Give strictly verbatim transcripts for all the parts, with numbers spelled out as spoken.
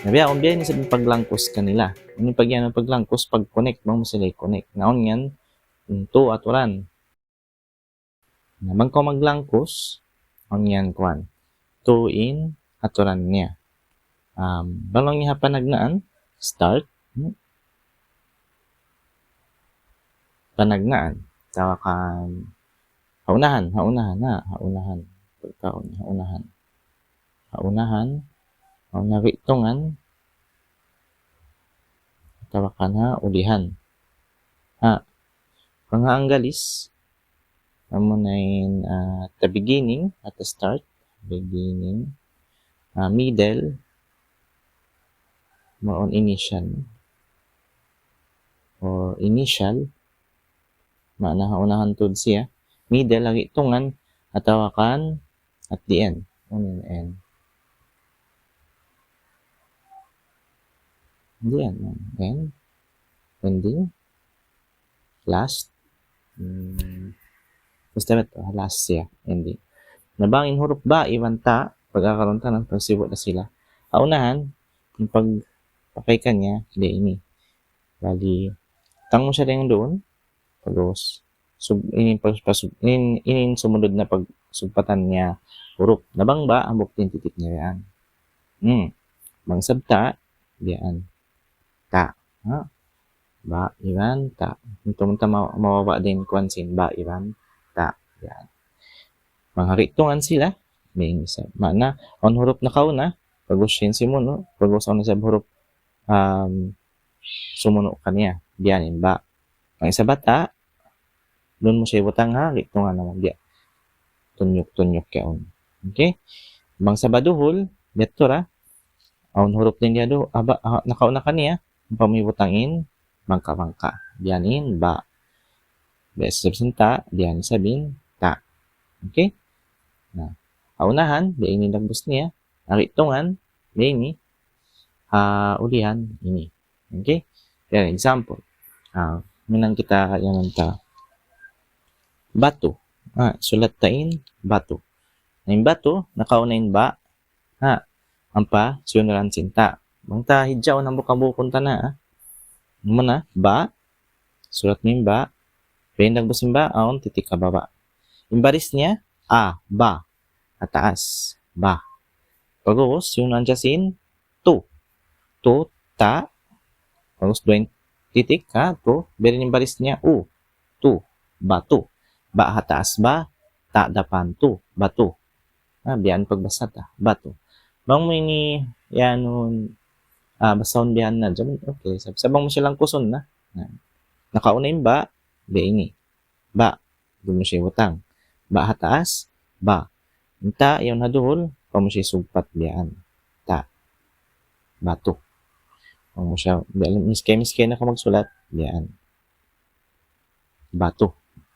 Na biya', awn biya' ini isab in paglangkus kanila. Ini pag yan, paglangkus, pag-connect, bang mu sila i-connect. Na awn yan, in two aturan. Na bang kaw maglangkus, awn yan kuwan. Two in aturan niya. Um, bang laung niya ha panagnaan, start. Hmm? Panagnaan. Tawakan, ha unahan, ha unahan, ha, ha unahan. Pagkaun, ha unahan. Ha unahan, ha unahan, ha gi'tungan, tawakan ha ulihan. Ha, panganggalis, amu na in, ah, the beginning, at the start, beginning, ah, middle, more on initial, or initial, maana ha unahan tuud siya, middle, ha gi'tungan, atawa kan at the end. Unu in end? At the end, end. Ending. Last. Hmm. Basta ba ito? Last siya. Ending. Na bang in hurup ba iban ta, pag-agarun ta na, pagsibu' na sila. Ha unahan, in pagpakay kaniya, di ini. Bali, tangmu siya dayn duun, pag'ubus, sub-, ini, pag-, pasub-, ini, ini in sumundud na pagsugpatan niya hurup. Na bang ba, hambuuk in titik niya yan. Hmm. Bang isab ta, yan. Ta. Ha? Ba, iban, ta. Ito man ta ma-, mababa' dayn kuwan sin ba, iban, ta. Yan. Bang ha gi'tungan sila, may isab. Maana, awn hurup nakauna, pag'ubus siya in simunu', pag'ubus awn isab hurup, um, sumunu' kaniya, biya' ini in ba. Bang isab ta, duun mu siya butang ha gi'tungan naman biya'. Tunyuk-tunyuk yaun. Okay? Bang isab duhul, biya' tu ra, awn hurup dayn duhul, aba, ah, nakauna kaniya, ampa mu butang in bangka'-bangka'. Biya' ini in ba. Biya' isab sin ta, biya' ini isab in ta. Okay? Na, ha unahan, biya' ini dagbus niya. Ha gi'tungan, biya' ini. Ha ulihan, ini. Okay? Yan, example. Ah, minang kita yan ta. Batu. Ah, sulat ta in batu. Na in batu, nakauna in ba. Ha, ampa, siyunuran sin ta. Bang ta hidjaun hambuuk-hambuukun ta na, ah. Muna, ba, sulat mu in ba, biya' ini dagbus in ba, awn titik ha baba'. In baris niya, a, ba, ha taas, ba. Pag'ubus, siyunuran siya sin tu. Tu, ta, pag'ubus duwa in titik ha tu, biya' ini in baris niya, u, tu, batu. Ba ha taas ba, ta dapan tu, batu. Ah, biya' ini pagbasa ta, batu. Bang mu ini, yan, ah, basahun biya' ini na, okay. Sa-, sa bang mu siya langkusun na. Na. Nakauna in ba, biya' ini. Ba. Duun mu siya butang. Ba ha taas, ba. In ta, yaun ha duhul, ampa mu siya sugpat biya' yan. Ta. Batu. Ampa mu siya, biya' yan, miskay-miskay na kaw magsulat, biya' yan. Batu.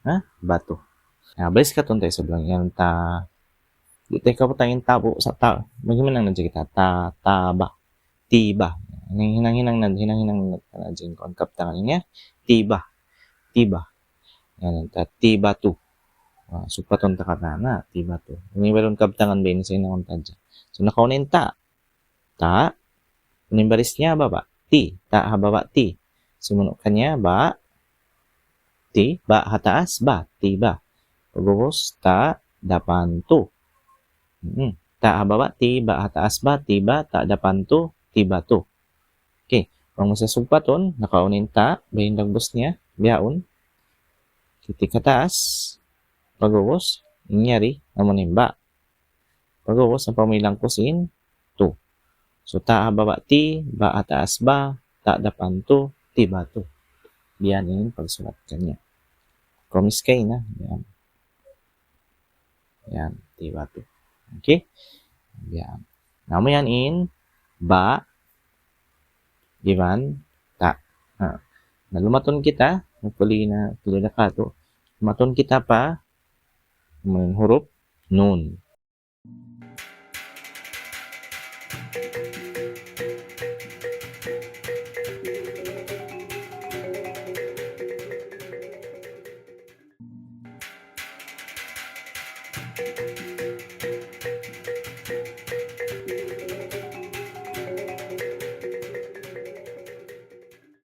Ha? Batu. Na, balik ta tuud ha isab laung yan ta. Di' ta kabtangan in ta, bu-, sa ta, maghiminang na hadja kita. Ta, ta, ba. Tiba. Hinang-hinang na, hinang-hinang na, na, hadja in kuwan kabtangan niya. Tiba. Tiba. Yan, ta, tiba tu. Ah, sugpatun ta katan na, tiba tu. Ini wayruun kabtangan biya' ini sa hinangun ta hadja. So, nakauna in ta. Ta. Ini in baris niya ha baba'. Ti. Ta ha baba', ti. Sumunu' kaniya, ba. Ti. Ba ha taas, ba. Tiba. Pag'ubus, ta dapan tu. Hmm. Ta ha baba', ti. Ba ha taas, ba. Tiba. Ta dapan tu. Tibatu. Okay. Bang mu siya sugpatun, nakauna in ta, biya' ini dagbus niya, bihaun. Titik ha taas, pag'ubus, in yari, amu in ba. Pag'ubus, ampa mu ilangkus in tu. So, ta ha baba' ti, ba ha taas ba, ta dapan tu, tibatu. Biya' ini in pagsulat kaniya. Kumiskay na, yan. Yan, tibatu. Okay? Yan. Na amu yan in ba iban ta. Ha. Na lumatun kita, hopefully na clear na katu'. Lumatun kita pa, amu in hurup nun.